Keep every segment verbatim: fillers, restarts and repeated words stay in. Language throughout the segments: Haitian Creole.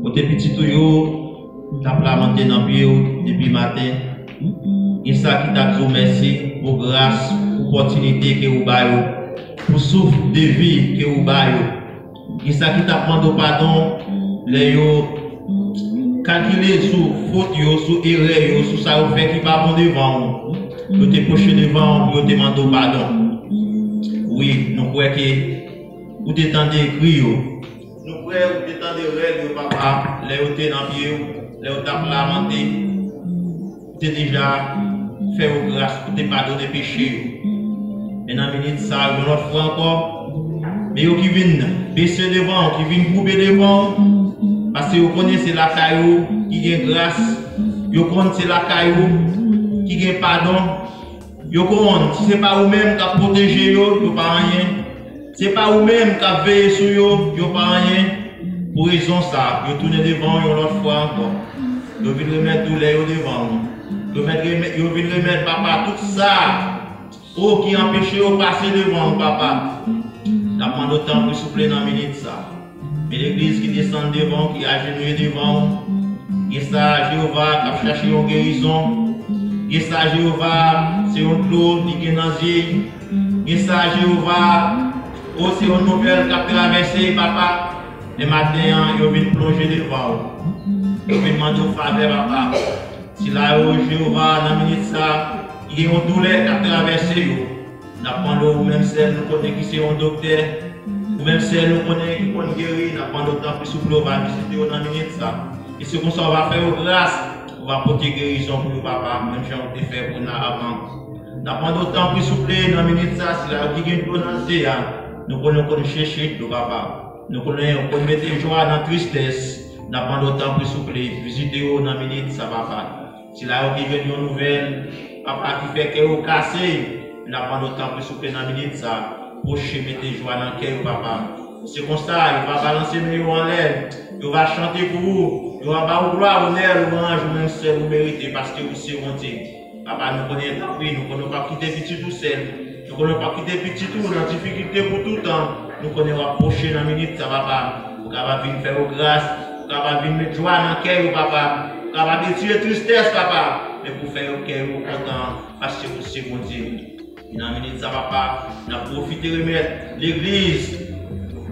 Kote pitit ou yo t ap lamante nan pye w depi maten, gen sa ki t ap di w mèsi pou gras, pou opòtinite ke ou ba yo, pou souf de vi ke ou ba yo. Gen sa ki t ap mande w padon lè yo kalkile sou fot yo, sou erè yo, sou sa yo fè ki pa bon devan w. Yo te pwoche devan w pou yo te mande w padon. Wi, nou kwè ke ou te tande kri yo. Nou kwè ou te tande rèl yo, papa, lè yo te nan pye w, lè yo t ap lamante. Ou te deja fè yo gras, ou te padone peche yo. Men nan minit sa, yon lòt fwa ankò, men yo ki vin bese devan w, ki vin koube devan w, paske yo konnen se lakay ou ki gen gras, yo konn se lakay ou ki gen padon, yo konn si se pa ou menm k ap pwoteje yo, yo pa anyen. Se pa ou menm k ap veye sou yo, yo pa anyen. Pou rezon sa a, yo tounen devan w yon lòt fwa ankò. Yo vin remèt doulè yo devan w. Yo vin remèt, yo vin remèt, papa, tout sa, o, ki anpeche yo pase devan w, papa. N ap mande w tanpri, souple, nan minit sa. Men legliz ki desann devan w, ki ajenouye devan w. Gen sa, Jewova, k ap chache yon gerizon. Gen sa, Jewova, se yon dlo li gen nan zye l. Gen sa, Jewova, o, se yon nouvèl k ap travèse, papa. Men maten an, yo vin plonje devan w. Yo vin mande w favè, papa. Sila yo, Jewova, nan minit sa, ki gen yon doulè k ap travèse yo. N ap mande w, ou menm sèl nou konnen ki se yon doktè, ou menm sèl nou konnen ki konn geri, n ap mande w tanpri, souple, w va vizite yo nan minit sa. E se konsa w va fè yo gras, w va pote gerizon pou yo, papa, menm jan w te fè pou Naaman. N ap mande w tanpri, souple, nan minit sa, sila yo ki gen dlo nan zye a, nou konnen w konn chèche dlo, papa. Nou konnen w konn mete jwa nan tristès. N ap mande w tanpri, souple, vizite yo nan minit sa, papa. Sila yo ki jwenn yon nouvèl, papa, ki fè kè yo kase, n ap mande w tanpri, souple, nan minit sa, pwoche, mete jwa nan kè yo, papa. Se konsa, yo va balanse men yo anlè, yo va chante pou ou, yo va ba ou glwa, onè, lwanj, ou menm sèl ou merite, paske ou se Bondye. Papa, nou konnen, tanpri, nou konnen w p ap kite pitit ou sèl. Nou konnen w p ap kite pitit ou nan difikilte pou toutan. Nou konnen w ap pwoche nan minit sa, papa. Ou kapab vin fè yo gras, ou kapab vin met jwa nan kè yo, papa. Ou kapab retire tristès, papa. Men pou fè yo kè yo kontan, paske ou se Bondye. E nan minit sa, papa, n ap pwofite remèt legliz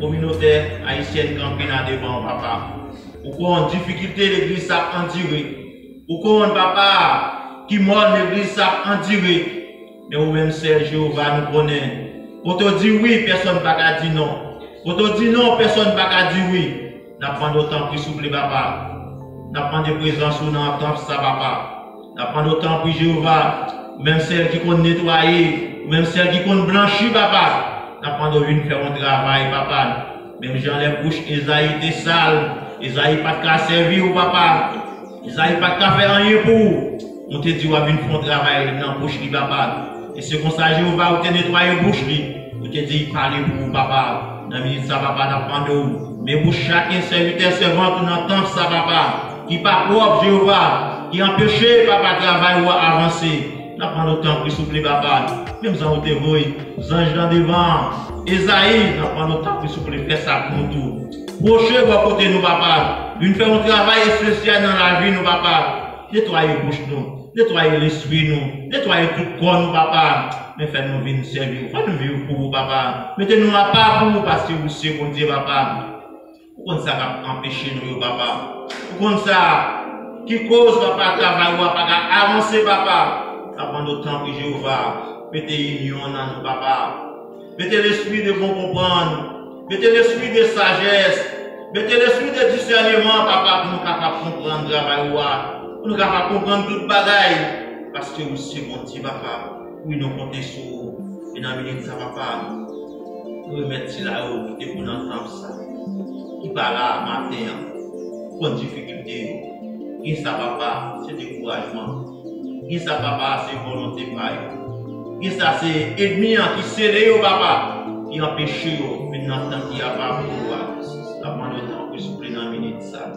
kominotè ayisyèn Kanpena devan w, papa. Ou konn difikilte legliz sa ap andire. Ou konn, papa, ki mòn legliz sa ap andire. Men ou menm sèl, Jewova, nou konnen. Kote w di wi, pèsonn pa ka di non. Kote w di non, pèsonn pa ka di wi. N ap mande w tanpri, souple, papa. N ap mande prezans ou nan tanp sa, papa. N ap mande w tanpri, Jewova, ou menm sèl ki konn netwaye, ou menm sèl ki konn blanchi, papa. N ap mande w vin fè yon travay, papa. Menm jan lè bouch Ezayi te sal, Ezayi pa t ka sèvi w, papa. Ezayi pa t ka fè anyen pou ou. Ou te di w ap vin fè yon travay nan bouch li, papa. E se konsa, Jewova, ou te netwaye bouch li. Ou te di l pale pou ou, papa. Nan minit sa, papa, n ap mande w, men bouch chaken sèvitè, sèvant ou nan tanp sa, papa, ki pa pwòp, Jewova, ki anpeche, papa, travay ou a avanse. N ap mande w tanpri, souple, papa, menm jan ou te voye zanj lan devan Ezayi, n ap mande w tanpri, souple, fè sa pou nou tou. Pwoche bò kote nou, papa. Vin fè yon travay espesyal nan lavi nou, papa. Netwaye bouch nou, netwaye lespri nou, netwaye tout kò nou, papa. Men fè nou vin sèvi w, fè nou viv pou ou, papa. Mete nou apa pou ou, paske ou se Bondye, papa. Ou konn sa k ap anpeche nou yo, papa. Ou konn sa ki koz, papa, travay ou a pa ka avanse, papa. N ap mande w tanpri, Jewova, mete inyon nan nou, papa. Mete lespri de bon konprann. Mete lespri de sajès. Mete lespri de disèneman, papa, pou nou kapab konprann travay ou a. Pou nou kapab konprann tout bagay. Paske ou se Bondye, papa. Wi, nou konte sou ou. E nan minit sa, papa, nou remèt sila yo ki te pou nan tanp sa, ki pa la maten an. Ou konn difikilte yo. Gen sa, papa, se dekourajman. Gen sa, papa, se volonte pa yo. Gen sa, se ènmi an ki sele yo, papa, ki anpeche yo vin nan tan ki apa pou yo a. N ap mande w tanpri, souple, nan minit sa.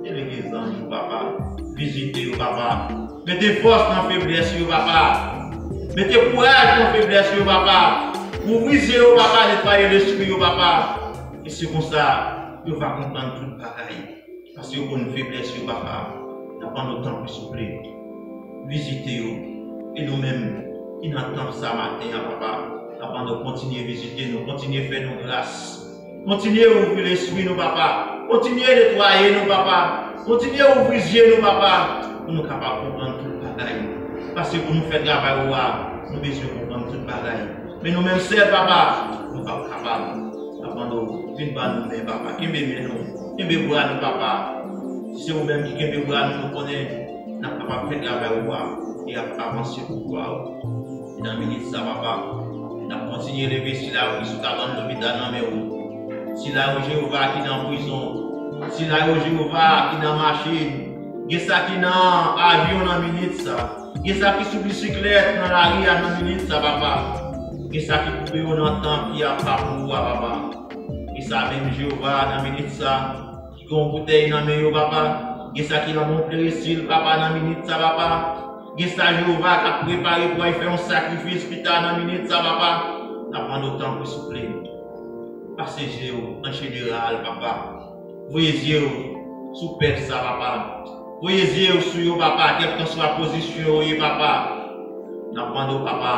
Delege zanj ou, papa. Vizite yo, papa. Mete fòs nan feblès yo, papa. Mete kouraj nan feblès yo, papa. Ouvri zye yo, papa, netwaye lespri yo, papa. E se konsa, yo va konprann tout bagay. Paske ou konn feblès yo, papa. N ap mande w tanpri, souple, vizite yo. E nou menm ki nan tanp sa maten an, papa, n ap mande w kontinye vizite nou, kontinye fè nou gras. Kontinye ouvri lespri nou, papa. Kontinye netwaye nou, papa. Kontinye ouvri zye nou, papa, pou nou kapab konprann tout bagay. Paske pou nou fè travay ou a, nou bezwen konprann tout bagay. Men nou menm sèl, papa, nou p ap kapab. N ap mande w, vin ba nou men, papa. Kenbe men nou. Kenbe bra nou, papa. Si se ou menm ki kenbe bra nou, nou konnen n ap kapab fè travay ou a e ap avanse pou glwa ou. E nan minit sa, papa, n ap kontinye leve sila yo ki sou kabann lopital nan men ou. Sila yo, Jewova, ki nan prizon. Sila yo, Jewova, ki nan machin. Gen sa ki nan avyon nan minit sa. Gen sa ki sou bisiklèt nan lari a nan minit sa, papa. Gen sa ki koupe yo nan tanp ki apa pou ou a, papa. Gen sa menm, Jewova, nan minit sa, ki gen yon boutèy nan men yo, papa. Gen sa ki nan yon peresil, papa, nan minit sa, papa. Gen sa, Jewova, k ap prepare pou al fè yon sakrifis pita nan minit sa, papa. N ap mande w tanpri, souple, pase je w an jeneral, papa. Voye zye w sou pèp sa, papa. Voye zye w sou yo, papa, kèlkanswa pozisyon yo ye, papa. N ap mande w, papa,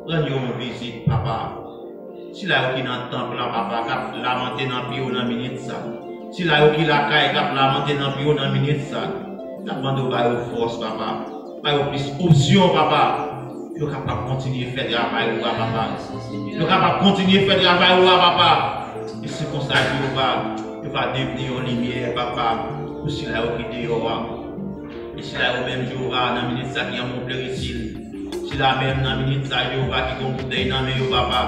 rann yo yon vizit, papa. Sila yo ki nan tanp la, papa, k ap lamante nan pye w nan minit sa. Sila yo ki lakay k ap lamante nan pye w nan minit sa. N ap mande w ba yo fòs, papa. Ba yo plis opsyon, papa. Yo kapab kontinye fè travay ou a, papa. Yo kapab kontinye fè travay ou a, papa. E se konsa, Jewova, yo va devni yon limyè, papa, pou sila yo ki deyò a. E sila yo menm, Jewova, nan minit sa ki an bon peresil. Sila menm, nan minit sa, Jewova, ki gen yon boutèy nan men yo, papa.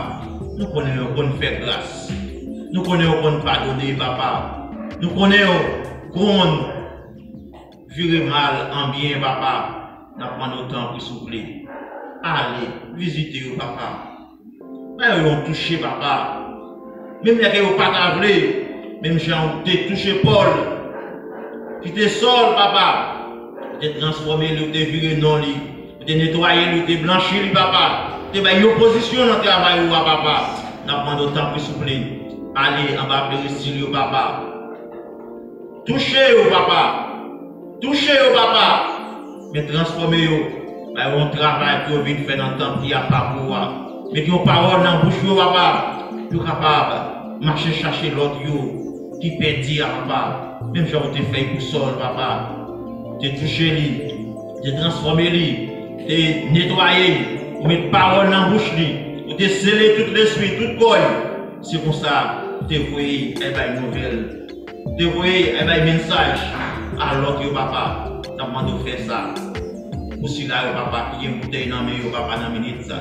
Nou konnen yo konn fè gras. Nou konnen yo konn padone, papa. Nou konnen yo konn vire mal an byen, papa. N ap mande w tanpri, souple, ale, vizite yo, papa. Ba yo yon touche, papa. Menm lè ke yo pa ta vle, menm jan ou te touche Pòl, ki te Sòl, papa. Ou te transfòme li, ou te vire non li, ou te netwaye li, ou te blanchi li, papa. Ou te bay yon pozisyon nan travay ou a, papa. N ap mande w tanpri, souple, ale anba peresil yo, papa. Touche yo, papa. Touche yo, papa. Men transfòme yo. Ba yo yon travay pou yo vin fè nan tanp ki apa pou ou a. Met yon pawòl nan bouch yo, papa. Pou yo kapab mache chache lòt yo ki pèdi a, papa. Menm jan ou te fè pou Sòl, papa. Ou te touche li. Ou te transfòme li. Ou te netwaye li. Ou met pawòl nan bouch li. Ou te sele tout lespri, tout kò li. Se konsa, ou te voye al bay nouvèl. Ou te voye al bay mesaj a lòt yo, papa. N ap mande w fè sa. Pou sila yo, papa, ki gen boutèy nan men yo, papa, nan minit sa.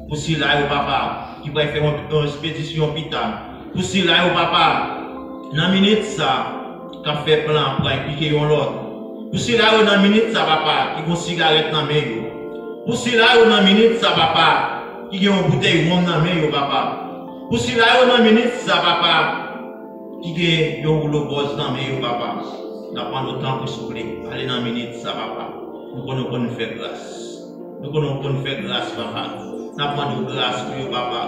Pou sila yo, papa, ki pral fè yon, yon espedisyon pita. Pou sila yo, papa, nan minit sa, k ap fè plan pou al pike yon lòt. Pou sila yo, nan minit sa, papa, ki gen sigarèt nan men yo. Pou sila yo, nan minit sa, papa, ki gen yon boutèy wonm nan men yo, papa. Pou sila yo, nan minit sa, papa, ki gen yon woulo bòz nan men yo, papa. N ap mande w tanpri, souple, ale nan minit sa, papa. Nou konnen w konn fè gras. Nou konnen w konn fè gras, papa. N ap mande w gras pou yo, papa.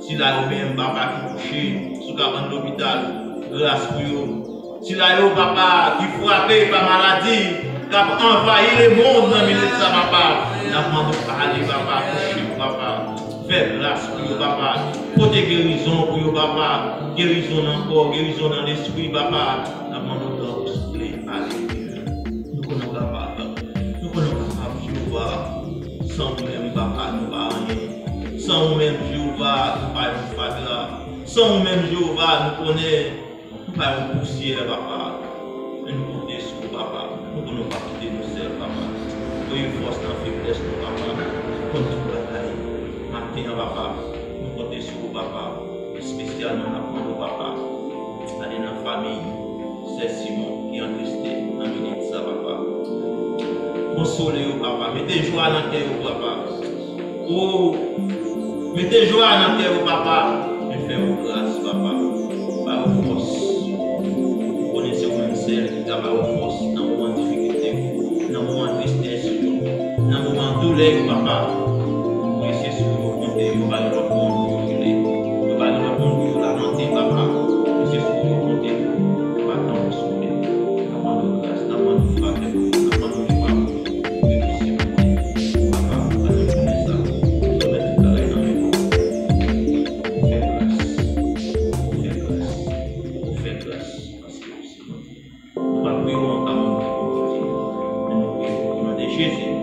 Sila yo menm, papa, ki kouche sou kabann lopital, gras pou yo. Sila yo, papa, ki frape pa maladi k ap anvayi lemonn nan minit sa, papa. N ap mande w ale, papa, kouche yo, papa. Fè gras pou yo, papa. Pote gerizon pou yo, papa. Gerizon nan kò, gerizon nan lespri, papa. N ap mande w tanpri, souple, ale. Nou konnen w kapab. Nou konnen w kapab, Jewova. San ou menm, papa, nou pa anyen. San ou menm, Jewova, nou pa yon fatra. San ou menm, Jewova, nou konnen nou pa yon pousyè, papa. Men nou konte sou ou, papa. Nou konnen w pa kite nou sèl, papa. Voye fòs nan feblès nou, papa. Ou konn tout bagay. Maten an, papa, nou konte sou ou, papa. Espesyalman, n ap mande w, papa, ale nan fanmi sè Simon ki antriste nan minit sa, papa. Konsole yo, papa. Mete jwa nan kè yo, papa. O, mete jwa nan kè yo, papa. Men fè yo gras, papa. Ba yo fòs. Ou konnen se ou menm sèl ki ka ba yo fòs nan moman difikilte yo, nan moman tristès yo, nan moman doulè yo, papa. Ou konnen se sou ou yo konte, yo pa gen lòt moun pou yo rele. Yo pa gen lòt moun pou yo lamante, papa. Men se sou ou yo konte. Papa, tanpri, souple, Jezi.